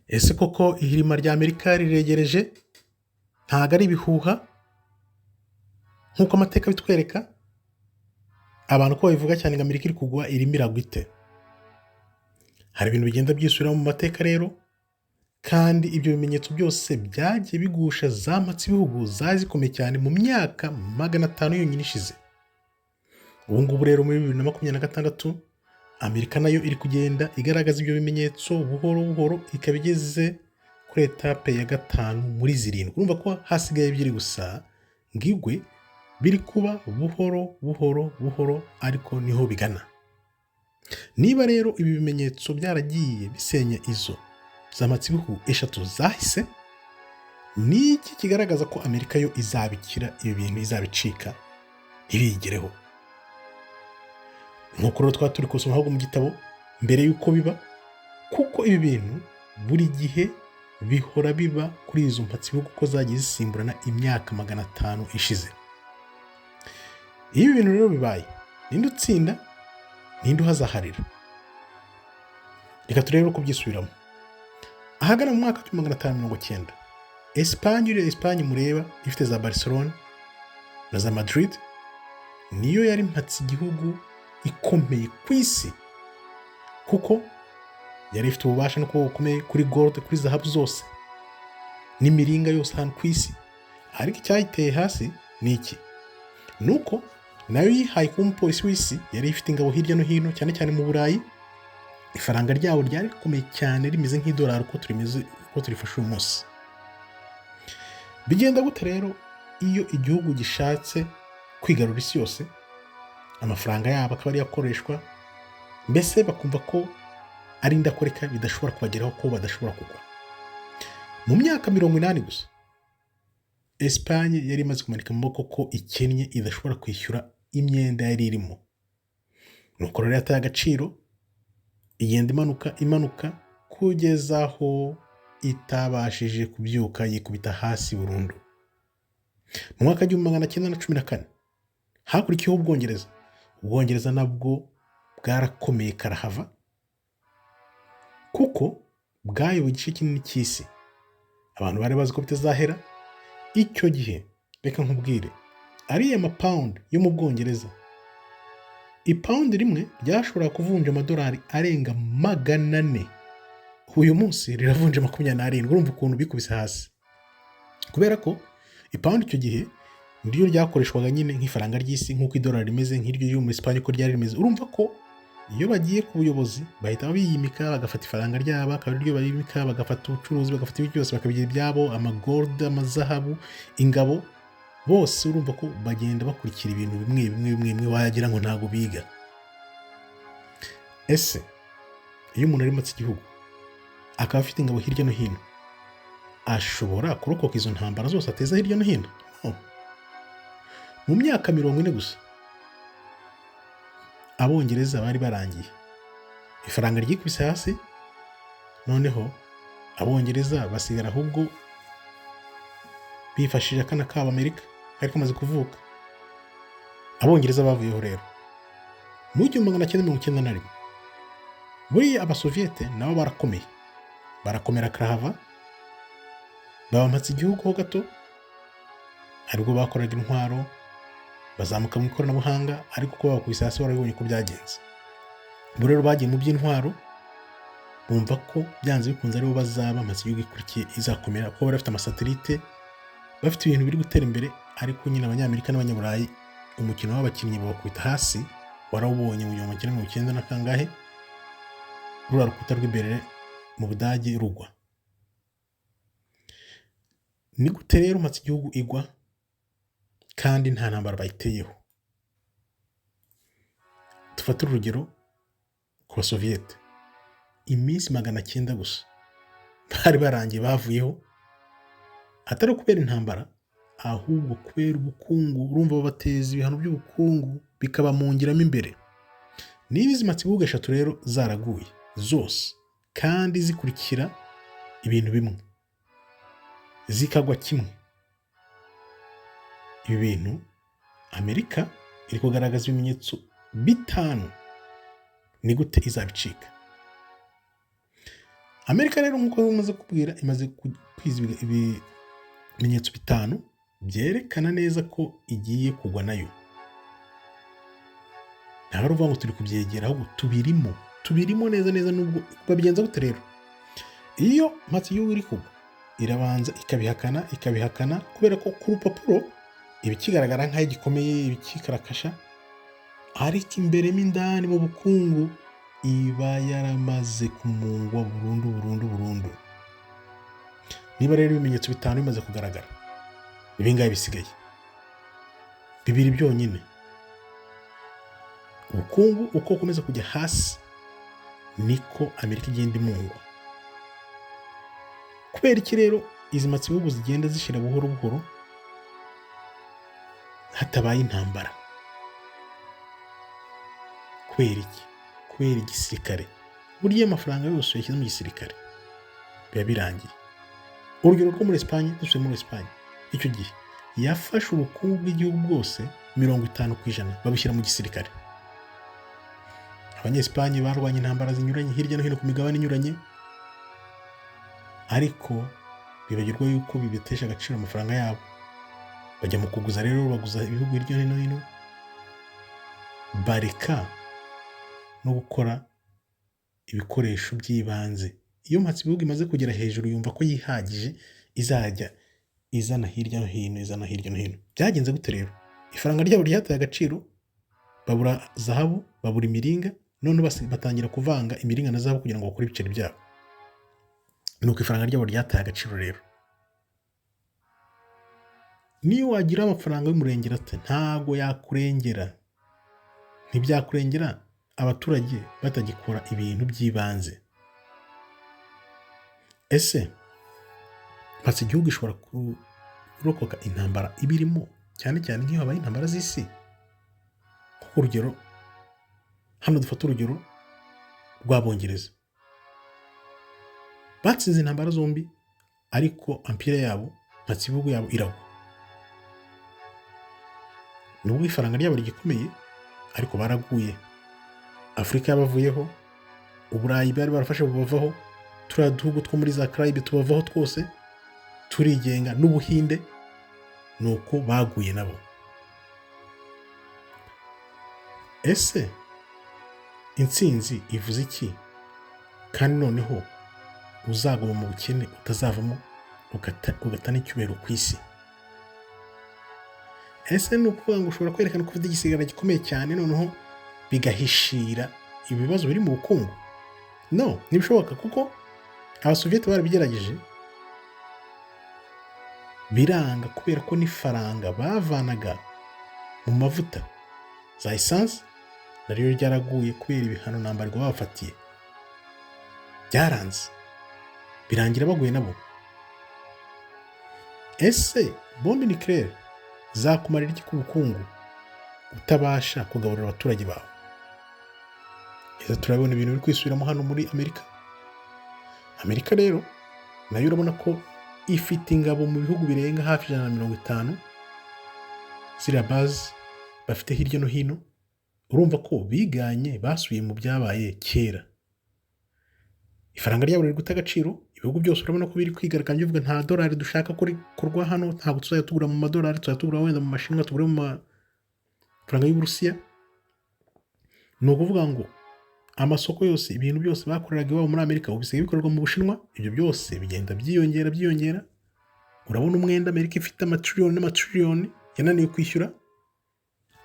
Ese koko ihirima rya Amerika riregereje? Ntabwo ari ibihuha nk'uko amateka abitwereka? Abantu uko babivuga cyane ngo Amerika iri kugwa, irimo iragwa ite? Hari ibintu bigenda byisubiramo mu mateka rero, kandi ibyo bimenyetso byose byagiye bigusha za mpatsibihugu zari zikomeye cyane mu myaka 500 yonyine ishize. Ubu ngubu rero muri 2026, Amerika nayo iri kugenda igaragaza ibyo bimenyetso buhoro buhoro, ikaba igeze kuri étape ya gatanu muri zirindwi. Urumva ko hasigaye ebyiri gusa ngo igwe. Biri kuba buhoro buhoro buhoro, ariko niho bigana. Niba rero ibi bimenyetso byaragiye bisenya izo za mpatsibihugu eshatu zahise, ni iki kigaragaza ko Amerika yo izabikira ibi bintu, izabicika ntibiyigereho? Nk'uko rero twaba turi kubisoma ahubwo mu gitabo mbere y'uko biba, kuko ibi bintu buri gihe bihora biba kuri izo mpatsibihugu uko zagiye zisimburana imyaka 500 ishize. Iyo ibi bintu rero bibaye, ninde utsinda, ninde uhazaharira? Reka turebe uko byisubiramo. Ahagana mu mwaka wa 1590, Esipanye, uriya Esipanye mureba ifite za Barcelone na za Madrid, niyo yari mpatse igihugu ikomeye ku isi, kuko yari ifite ububasha n'ukuboko gukomeye kuri gold, kuri zahabu zose n'imiringa yose ahantu ku isi. Ariko icyayiteye hasi ni iki? Ni uko nayo yihaye kuba umupolisi w'isi. Yari ifite ingabo hirya no hino, cyane cyane mu Burayi. Ifaranga ryabo ryari rikomeye cyane, rimeze nk'idolari uko turimeze, uko turifashe uyu munsi. Bigenda gute rero iyo igihugu gishatse kwigarura isi yose, amafaranga yabo akaba ariyo akoreshwa, mbese bakumva ko ari indakoreka, bidashobora kubageraho, ko badashobora kugwa? Mu myaka 80 gusa, Esipanye yari imaze kumanika amaboko ko ikennye, idashobora kwishyura imyenda yari irimo. Nuko rero yataye agaciro, igenda imanuka, imanuka, kugeza aho itabashije kubyuka, yikubita hasi burundu. Mu mwaka wa 1914 hakurikiyeho Ubwongereza. Ubwongereza nabwo bwarakomeye karahava, kuko bwayoboye igice kinini cy'isi. Abantu bari bazi ko bitazahera icyo gihe. Reka nkubwire, ariya mapawundi yo mu Bwongereza, ipawundi rimwe ryashobora kuvunja amadolari arenga 400. Uyu munsi riravunja 27. Urumva ukuntu bikubise hasi, kubera ko ipawundi icyo gihe niryo ryakoreshwaga nyine nk'ifaranga ry'isi, nk'uko idolari rimeze nk'iryo ryo muri Esipanye uko ryari rimeze. Urumva ko iyo bagiye ku buyobozi bahita biyimika, bagafata ifaranga ryabo akaba ariryo bayimika, bagafata ubucuruzi, bagafata ibyo byose bakabigira ibyabo, amagold, amazahabu, ingabo, bose. Urumva ko bagenda bakurikira ibintu bimwe bimwe bimwe bimwe, wagira ngo ntabwo biga. Ese iyo umuntu ari munsi igihugu, akaba afite ingabo hirya no hino, ashobora kurokoka izo ntambara zose ateza hirya no hino? No. Mu myaka 40 gusa, Abongereza bari barangiye. Ifaranga ryikubise hasi, noneho Abongereza basigara ahubwo bifashishije akana kabo Amerika kari kamaze kuvuka. Abongereza bavuyeho rero mu 1991. Buriya Abasoviyete nabo barakomeye, barakomera karahava, babampatse igihugu ho gato, aribwo bakoraga intwaro, bazamuka mu ikoranabuhanga, ariko uko babakubise hasi warabibonye ko byagenze. Ubu rero bagiye mu by'intwaro, bumva ko byanze bikunze aribo bazaba mpatse igihugu ikurikiye izakomera, kuko bari bafite amasatelite, bafite ibintu biri gutera imbere. Ariko nyine Abanyamerika n'Abanyaburayi, umukino w'abakinnyi, babakubita hasi. Warawubonye mu 1990 na kangahe, ruriya rukuta rw'imbere mu Budage rugwa. Ni gute rero mpatse igihugu igwa kandi nta ntambara bayiteyeho? Dufate urugero ku Basoviyete: iminsi 900 gusa bari barangiye, bavuyeho, atari ukubera intambara, ahubwo kubera ubukungu. Urumva babateza ibihano by'ubukungu, bikabamungiramo imbere. Niba izi mpatsibihugu eshatu rero zaraguye zose kandi zikurikira ibintu bimwe, zikagwa kimwe, ibi bintu Amerika iri kugaragaza ibimenyetso bitanu, ni gute izabicika? Amerika rero, nk'uko bimaze kubwira, imaze kwiza ibimenyetso bitanu byerekana neza ko igiye kugwa nayo. Ntabwo ari ukuvuga ngo turi kubyegera, ahubwo tubirimo, tubirimo neza neza. Nubwo babigenza gute rero, iyo mpatse igihugu iri kugwa, irabanza ikabihakana, ikabihakana, kubera ko ku rupapuro iba ikigaragara nk'aho gikomeye, iba ikikarakasha, ariko imbere mo indani mu bukungu iba yaramaze kumungwa burundu, burundu, burundu. Niba rero ibimenyetso bitanu bimaze kugaragara, ni bingahe bisigaye? Bibiri byonyine. Ubukungu uko bukomeza kujya hasi, niko Amerika igenda imungwa. Kubera iki rero izi mpatsibihugu zigenda zishira buhoro buhoro hatabaye intambara? Kubera iki? Kubera igisirikare. Burya iyo amafaranga yose uyashyize mu gisirikare, biba birangiye. Urugero rwo muri Esipanye, dusubiye muri Esipanye, icyo gihe yafashe ubukungu bw'igihugu bwose, 50% babushyira mu gisirikare. Abanyesipanye barwanye intambara zinyuranye hirya no hino ku migabane inyuranye, ariko bibagirwa yuko bibatesha agaciro amafaranga yabo. Bajya mu kuguza rero, baguza ibihugu hirya no hino, bareka no gukora ibikoresho by'ibanze. Iyo mpatsibihugu imaze kugera hejuru, yumva ko yihagije, izajya izana hirya no hino, izana hirya no hino. Byagenze gute rero? Ifaranga ryabo ryataye agaciro, babura zahabu, babura imiringa, none batangira kuvanga imiringa na zahabu kugira ngo bakore ibiceri byabo. Nuko ifaranga ryabo ryataye agaciro rero. Niyo wagira amafaranga y'umurengera ate, ntago yakurengera, ntibyakurengera abaturage batagikora ibintu by'ibanze. Ese mpatse igihugu ishobora kurokoka intambara ibirimo, cyane cyane nk'iyo habaye intambara z'isi? Urugero hano, dufate urugero rw'Abongereza. Batsinze intambara zombi, ariko empire yabo, mpatsibihugu yabo, iragwa. Nubwo ifaranga ryabo rigikomeye, ariko baraguye. Afurika yabavuyeho, Uburayi bari barafashe bubavaho, turiya duhugu two muri za Caraïbes tubavaho twose, turigenga, n'Ubuhinde ni uko baguye nabo. Ese intsinzi ivuze iki, kandi noneho uzaguma mu bukene utazavamo, ugata n'icyubahiro ku isi? Ese ni ukuvuga ngo ushobora kwerekana ko ufite igisirikare gikomeye cyane, noneho bigahishira ibibazo biri mu bukungu? No, ntibishoboka, kuko Abasoviyeti barabigerageje biranga, kubera ko n'ifaranga bavanaga mu mavuta za esanse naryo ryaraguye kubera ibihano n'embargo babafatiye. Byaranze, birangira baguye nabo. Ese bombe nucléaire zakumarira iki ku bukungu utabasha kugaburira abaturage bawe? Ese turabona ibintu biri kwisubiramo hano muri Amerika? Amerika rero nayo urabona ko ifite ingabo mu bihugu birenga hafi 150, ziriya base bafite hirya no hino. Urumva ko biganye, basubiye mu byabaye kera. Ifaranga ryabo riri guta agaciro. Ibihugu byose urabona ko biri kwigaragambya, bivuga: "Nta dolari dushaka ko rikorwa hano, ntabwo tuzajya tugura mu madolari, tuzajya tugura wenda mu Mashinwa, tugure mu mafaranga y'Uburusiya." Ni ukuvuga ngo amasoko yose, ibintu byose bakoreraga iwabo muri Amerika, ubu bisigaye bikorerwa mu Bushinwa. Ibyo byose bigenda byiyongera, byiyongera. Urabona umwenda Amerika ifite, amatiriyoni n'amatiriyoni yananiwe kwishyura,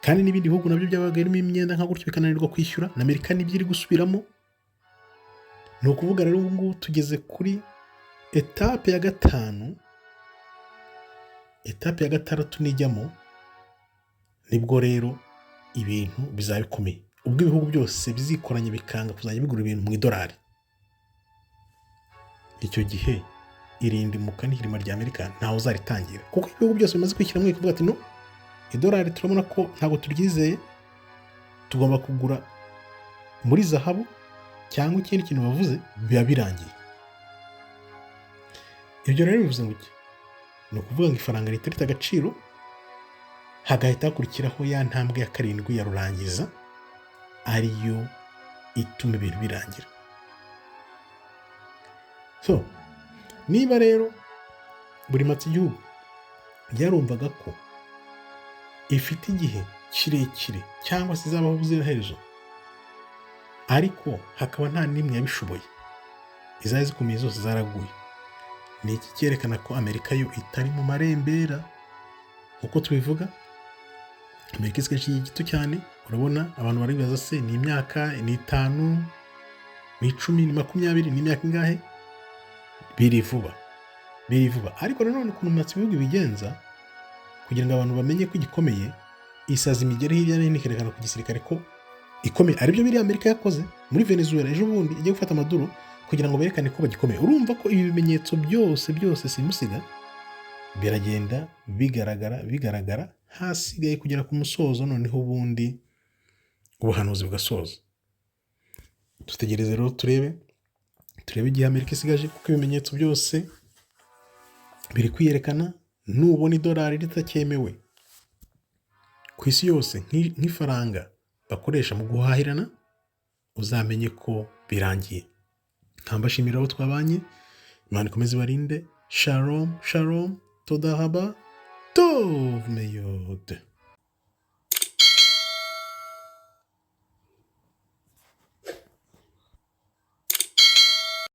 kandi n'ibindi bihugu nabyo byabaga birimo imyenda nka gutyo bikananirwa kwishyura, na Amerika nibyo iri gusubiramo. Ni ukuvuga rero ubu ngubu tugeze kuri étape ya gatanu. Étape ya gatandatu nijyamo, nibwo rero ibintu bizaba bikomeye, ubwo ibihugu byose bizikoranya bikanga kuzajya bigura ibintu mu idolari. Icyo gihe irindimuka n'ihirima rya Amerika ntawe uzaritangira, kuko ibihugu byose bimaze kwishyira hamwe bikavuga ati: "No, idolari turabona ko ntabwo turyizeye, tugomba kugura muri zahabu cyangwa ikindi kintu bavuze," biba birangiye. Ibyo rero bivuze ngo iki? Ni ukuvuga ngo ifaranga rihita rita agaciro, hagahita hakurikiraho ya ntambwe ya karindwi ya rurangiza, ariyo ituma ibintu birangira. So niba rero buri matsi igihugu yarumvaga ko ifite igihe kirekire cyangwa se izabaho ubuziraherezo, ariko hakaba nta n'imwe yabishoboye, izari zikomeye zose zaraguye, ni iki cyerekana ko Amerika yo itari mu marembera? Nk'uko tubivuga, Amerika isigaje igihe gito cyane. Urabona abantu baribaza: se ni imyaka, ni 5, ni 10, ni 20, ni imyaka ingahe? Biri vuba, biri vuba. Ariko nanone ukuntu mpatse ibihugu bigenza kugira ngo abantu bamenye ko igikomeye, isaza imigeri hirya no hino, ikerekana ku gisirikare ko ikomeye, aribyo biriya Amerika yakoze muri Venezuela ejo bundi igiye gufata Maduro kugira ngo berekane ko bagikomeye. Urumva ko ibi bimenyetso byose byose simusiga biragenda bigaragara bigaragara, hasigaye kugera ku musozo, noneho ubundi ubuhanuzi bugasoza. Dutegereze rero turebe igihe Amerika isigaje, kuko ibimenyetso byose biri kwiyerekana. Nubona idolari ritakemewe ku isi yose nk'ifaranga bakoresha mu guhahirana, uzamenye ko birangiye. Nkambashimira abo twabanye. Imana ikomeze ibarinde. Shalom shalom, toda raba, tov meyod.